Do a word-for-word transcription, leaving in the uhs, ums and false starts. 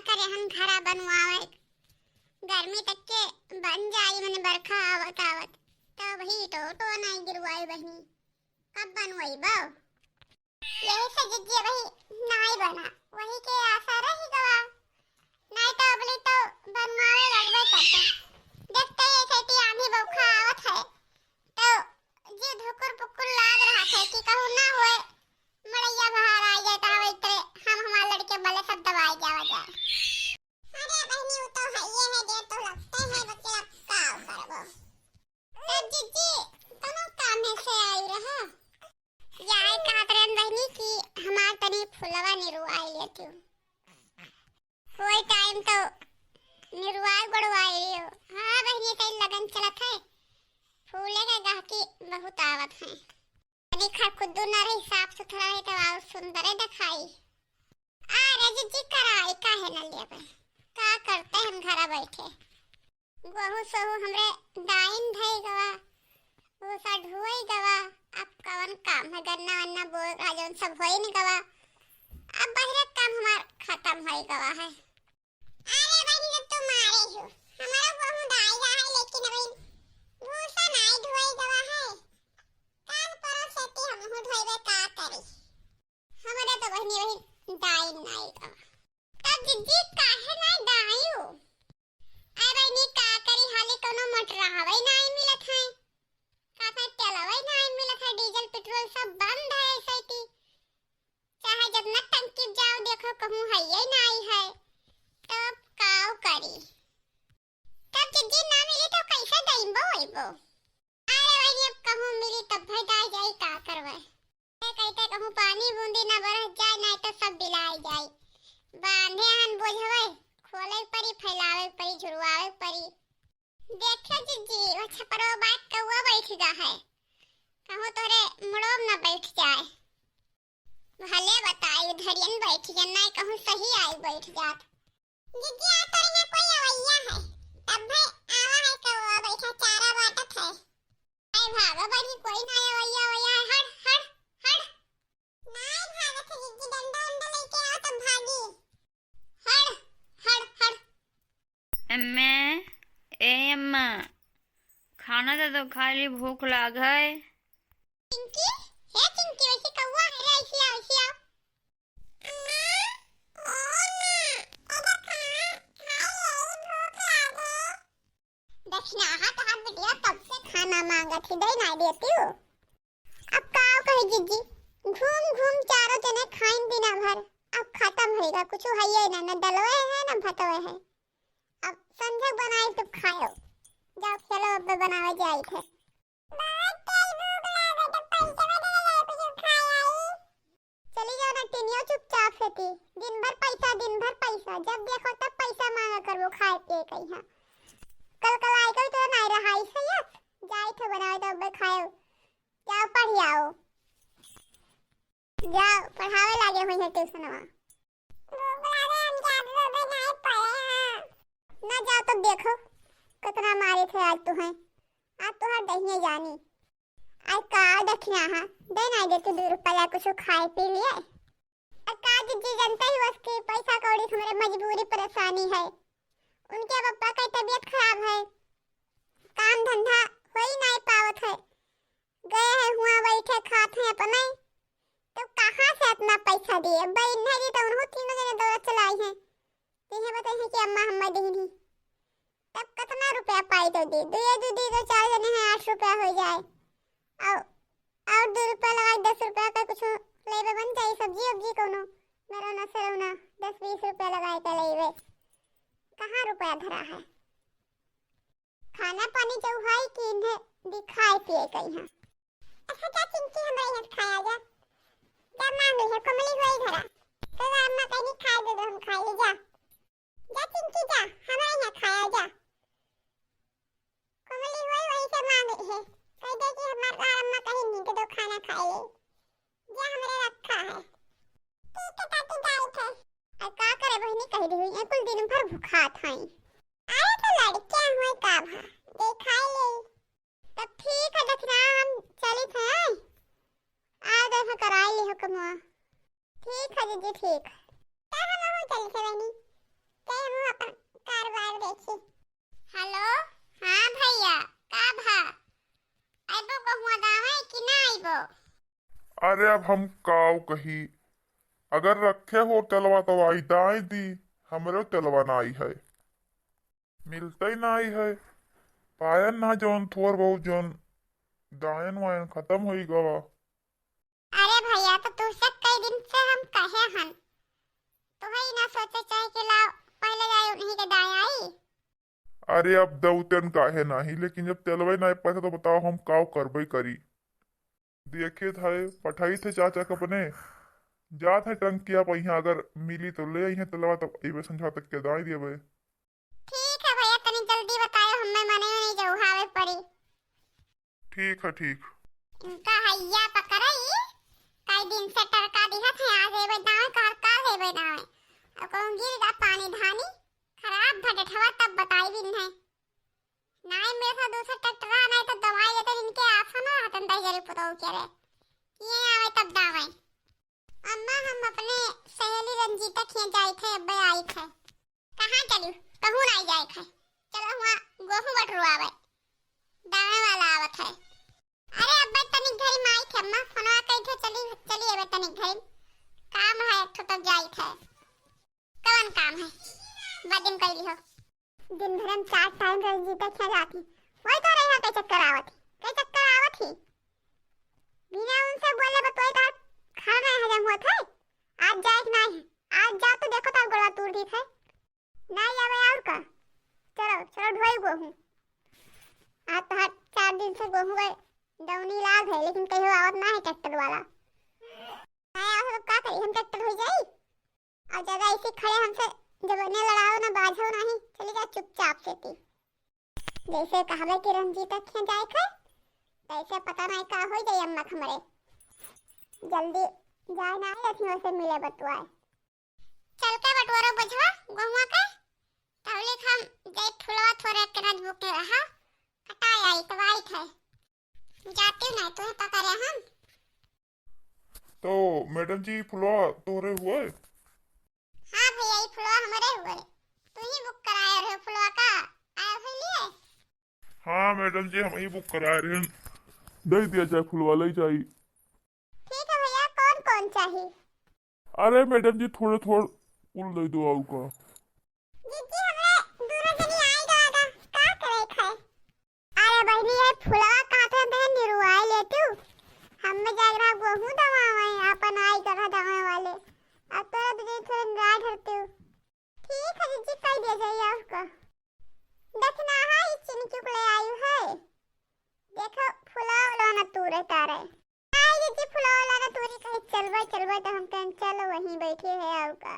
करे हम घरा बनवावे, गर्मी तक के बन जाई, मने बरखा आवत आवत, तो वही टोटो नाई गिरवाई बहिनी, कब बनवाइबो? यही से जिज्जी वही नाई बना, वही के आशा रही गवा, नाई तो अबली तो बनवावे लगबे करते। देखते ही ऐसे ती आंधी बौखा आवत है, तो जी धुकुर पुकुर लाग रहा है कि कहूँ ना होए, मड़ैया बाहर आ जाए, तो वही तरह हम हमारे लड़के वाले सब दबाए जावा जाए। अरे बहनी, वो तो है, ये है, देर तो लगते हैं, बच्चे अब का करबो। तो जिज्जी, कौनो काम से आई रहा? जाए कहत रहन बहनी कि हमार तनी फुलवा निरुआई लेती हूँ। कोई टाइम तो निरुआई गोड़वाई रही हो। हाँ बहनी, कई लगन चलत है, फूले के गाहकी बहुत आवत है। यदि खरखुद्दू न रही, साफ सुथरा रही, तो और सुंदर दिखाई। अरे जिज्जी, कराई काहे न लेबे? का करते हम घरा बैठे? गोहू सोहू हमरे डाइन धई गवा, भूसा ढुई गवा। अब कवन काम है, गन्ना वन्ना बोए का जौन सब होई न गवा। अब बहिरे काम हमार खत्म होई गवा है। अरे बहिनी, जब तू मारे हो, हमारा गोहू डाई रहा है, लेकिन अभी भूसा नाई ढुई गवा है। काल परसों से ती हमहू ढोइबे, का करी? हमरा तो बहिनी वही डाइन नाई का। तब जिज्जी काहे नाई डाइयो? अरे बहिनी का करी, हाली कौनो मोटरावे नाई मिलत है, का फिर तेलवे नाई मिलत है, डीजल पेट्रोल सब बंद है ऐसे ती। चाहे जितना टंकी जाओ देखो कहूँ है ये नाई है, तब काव करी? तब जिज्जी ना मिली तो कैसे गईबो अइबो? अरे वही अब कहूँ मिली तब भाई डाई जाई, का करवे? ए कहते कहूँ पानी बूंदी ना बरस जाए, नाई तो सब बिलाई जाई। बांधे हन बोझवे, खोले परी, फैलावे परी, झुरवावे परी। देखे जिज्जी, वो छपरो बात कौआ बैठ गा है, कहूँ तोरे मुड़ो में न बैठ जाए। भले बताई उधरियन बैठ गया, नाई कहूँ सही आई बैठ जात। जिज्जी, आ तोरे यहाँ कोई अवैया है, तब भाई आवा है कौआ बैठा चारा बाटत है। अरे भागो बड़ी, कोई ना अवैया अवैया है, हट, हट, हट। नाई भागत है जिज्जी, डंडा उंडा लेके आओ तब भागी। हट, हट, हट। अम्मे, ए अम्मा, खाना दे दो, खा ली, भूख लाग है। चिंकी, हे चिंकी, वैसे कौआ है रे, ऐसे आओ, ऐसे आओ। अम्मा, ए अम्मा, इधर खा, खाई, भूख लाग है। दक्षिणा, हाँ, तोहार बिटिया कब से खाना मांगत ही, दे ना देती हो। अब का कही जिज्जी, घूम घूम चारों जने खाइन दिना भर, अब खत्म होइगा, कुछ हइये ना, न दलवे है, न भतवे है। अब संझक बनाई तो खायो, जाओ खेलो, अब बनावे जाई थे। बहुत तेज भूख लागत, पैसा बदले कुछ खाए आई। चली जाओ ना टिनियो चुपचाप से ती। दिन भर पैसा, दिन भर पैसा, जब देखो तब पैसा मांगा करबो खाए पिए कहिया। कल कल आए कभी तो नाई रहाई सही है। जाई थे बनावे तो अब खाए। जाओ पढ़ आओ। जाओ पढ़ावे लागे हुई है ट्यूशनवा। भूख लागे हम जात रो बनाए पड़े हैं। ना जाओ तो देखो कितना मारे थे आज तुम्हें। आज तोहार दहिए जानी। आज का दक्षिणा हा, दे ना दे तू दो रुपया कुछ खाए पी लिए। अब का जिज्जी जनता ही बस की पैसा कौड़ी से हमरे मजबूरी परेशानी है। उनके पप्पा का तबीयत खराब है, काम धंधा हो ही नहीं पावत है, गए हैं हुआ बैठे खात हैं अपने, तो कहाँ से इतना पैसा दिए? बहन है जी तो उन्हों तीनों जने दौलत चलाई हैं। तो ये बताइए कि अम्मा हम्मा दीनी तब कितना रुपया पाई तो दी, दुए दू दी तो चार जने हैं, आठ रुपया हो जाए। और, और दो रुपया लगाई, दस रुपया का कुछ लेबे बन जाई, सब्जी उब्जी कोनो, मेरौना सेरौना, दस बीस रुपया लगाए के लेबे। कहाँ रुपया धरा है? खाना पानी जो है कि इन्हें दिखाए पिए कहीं। अच्छा जा चिंकी, हमरा यहाँ खाया जा। जा मांग ले, कुमली हुई घरा। तो अम्मा कहीं खाए दे दो, हम खाए ले जा। जा चिंकी जा, हमरा यहाँ खाया जा। कुमली हुई वही से मांग ले। कह दे कि हमार अम्मा कहीं नींद दो खाना खाए ले। जा हमरे रखा है। ठीक है काकी जाई थे। आ का करे बहिनी कह दी हुई, कुल दिन भर भुखात हई। अरे तो लड़कियां हुई का भा, दे खाए ले। तब ठीक है दक्षिणा, हम चली थे। आ देखो कराई ली हो कमुआ। ठीक है जीजी, ठीक। का हम हो चली थे बहनी? हम अपन कारोबार देखी। हेलो, हाँ भैया, का भा? अइबो गहुआ दावे कि ना अइबो? अरे अब हम काव कही, अगर रखे हो तेलवा तो आई दाई दी, हमरो तेलवा नाई है, मिलते नाई है। पायन ना जौन थोर बहुत जौन दायन वायन खत्म होई गवा। अरे भैया, तो तुहसे कई दिन से हम कहे हन, तुहई ना सोचे चाहे कि लाओ पहले जाए उन्हीं के दाएं आई। अरे अब दौतन काहे नाही, लेकिन जब तेलवे नाई पैसा तो बताओ हम काव करबे करी। देखे थे, पठाई थे चाचा के अपने, जात है टंकिया पहिया, अगर मिली तो ले आई है तेलवा, तब अइबे संझा तक के दाई देबे। ठीक है भैया, तनी जल्दी बतायो, हमें मने नहीं जौहावे पड़ी। ठीक है, ठीक। इनका हैया पकड़ई, कई दिन से टरका दिहत है, आज एबे दावे, कहर काल एबे दावे। अब कहूँ गिर जा पानी धानी, खराब भटठवा तब बताई बिन है। नाई मेरे साथ दूसरा ट्रैक्टर आ, नाई तो दवाई देते इनके आसन ना हतन दही जरी पुतौ के रे। ये आवे तब दावे। अम्मा, हम अपने सहेली रंजीता खिया जाई थे, अब्बे आई थे। कहाँ चलू? कहूँ नाई जाए खाए। चलो हुआ गोहूँ बटुरवावे। दावे वाला आवत है। अरे अब्बे तनिक घरी माई थे अम्मा, फोनवा कई थे चली, चली अबे तनिक घरी। काम है एक ठो तब जाई थे। कवन काम है? बदिन कई लिहो। दिन भर हम चार टाइम रंजीता खिया जाती। वही तो रही कई चक्कर आवत ही, कई चक्कर आवत ही। बिना उनसे बोले बतोए तो खाना नहीं हजम होत है। आज जाए के नहीं है। आज जाओ तो देखो तो गोड़वा तूर दी थे। नाई आवे और का? चलो, चलो ढोई गोहूँ। आज तो हर चार दिन से गोहूँ के दौनी लाग है, लेकिन कहियो आवत ना है ट्रैक्टर वाला। नाई आवत तो का करी, हम ट्रैक्टर हो जाई? और ज्यादा ऐसे खड़े हमसे जब इन्हें लड़ाओ ना, बाझो नहीं, चली जा चुपचाप से ती। जैसे कहबे कि रंजीता खिया जाए थे, तैसे पता नहीं का हो जाए अम्मा के हमरे। जल्दी जाए ना आए, अथी से मिले बतुआए। चल के बटोरो बोझवा गोहुआ के, तौले हम जाई फुलवा थोरे के नजबू के रहा, कटाए आई तो आई थे। जाती नहीं, तू पकड़े हम। तो मैडम जी, फुलवा तोरे हुए? हाँ भैया, ई फुलवा हमरे हुए। तू ही बुक कराए रहे फुलवा का, आए हुए लिए? हाँ मैडम जी, हम ही बुक कराए रहे। दे दिया जाए फुलवा, ले जाई। ठीक है भैया, कौन कौन चाहिए? अरे मैडम जी, थोड़े थोड़ कुल दे दो आऊ का। जीजी, हमरे दूनो जनी आई गवा गा, का करे खाए? अरे बहिनी, ये फुलवा काटे दे निरुआई लेतू। हमें जागरा गोहूं दवावे, अपन आई गधा दवावे वाले। अब तोरा दीदी थोड़े निराय धरतू। ठीक है जीजी, कह दिया जाए उसको। देखना है, ये चीनी चुक ले आई है। देखो, फुलवा उलवा न तूरे तारे। आई जीजी, फुलवा उलवा न तूरी, कहीं चलबे, चलबे तो हम कहें, "चलो, वहीं बैठे है, आऊ का।"